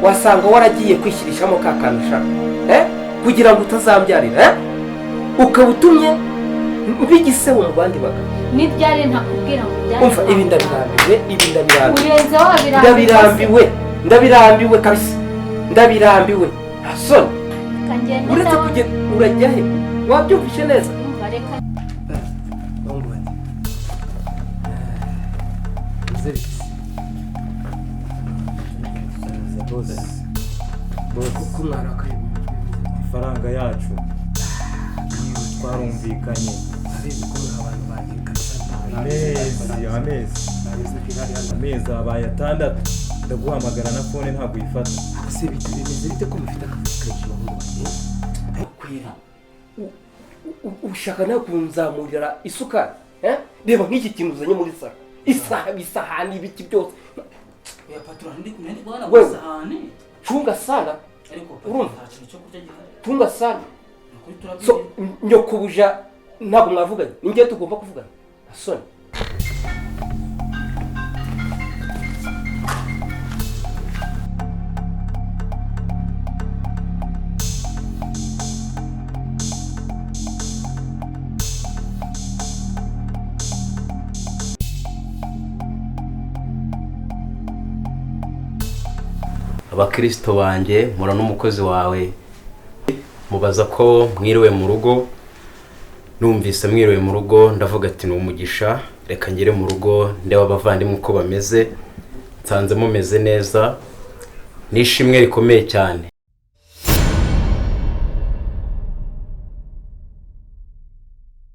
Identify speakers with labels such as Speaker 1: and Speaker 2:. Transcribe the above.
Speaker 1: Wasanga waragiye kwishyirishamo ka kantu ushaka, eh? Kugira ngo utazambyarira, eh? Ukaba utumye mbigiseho mu bandi bagabo.
Speaker 2: N'ibyari ntakubwira ngo byari.
Speaker 1: Umva, ibi ndabirambiwe, ibi ndabirambiwe.
Speaker 2: Urenze wabirambiwe.
Speaker 1: Ndabirambiwe, ndabirambiwe kabisa, ndabirambiwe, nta soni.
Speaker 2: Kangende.
Speaker 1: Uretse
Speaker 2: Sawa.
Speaker 1: kugenda urajya he? Wabyumvishe neza?
Speaker 2: Umva, reka.
Speaker 1: Bahungu banjye, muze bite?
Speaker 3: Boss, boss.
Speaker 1: Kuko mwarakaye?
Speaker 3: Ifaranga yacu twarumvikanye.
Speaker 1: Abizi ko muri abantu banjye kabisa.
Speaker 3: Amezi, amezi, amezi abaye 6 ndaguhamagara na phone ntabwo uyifata.
Speaker 1: Se bite, bimeze bite ko mufite akazi kenshi, bahungu banjye? Kwera ushaka nawe kunzamurira isukari, eh? Reba nk'iki kintu uzanye muri salo, isaha, isahani, ibiki byose.
Speaker 4: Oya patron, ndi guhana
Speaker 1: Wewe.
Speaker 4: isahani.
Speaker 1: Cunga sana.
Speaker 4: Ariko patron,
Speaker 1: Urumva?
Speaker 4: nta kintu cyo kurya gihari.
Speaker 1: Cunga sana.
Speaker 4: Ni ukuri turabwira.
Speaker 1: So nyokubuja ntabwo mwavuganye, ni njye tugomba kuvugana, soni.
Speaker 5: Abakirisito banjye, mpura n'umukozi wawe, mubaza ko mwiriwe mu rugo. Numvise mwiriwe mu rugo, ndavuga ati: "Ni umugisha, reka ngere mu rugo ndebe abavandimwe uko bameze." Nsanze mumeze neza, ni ishimwe rikomeye cyane.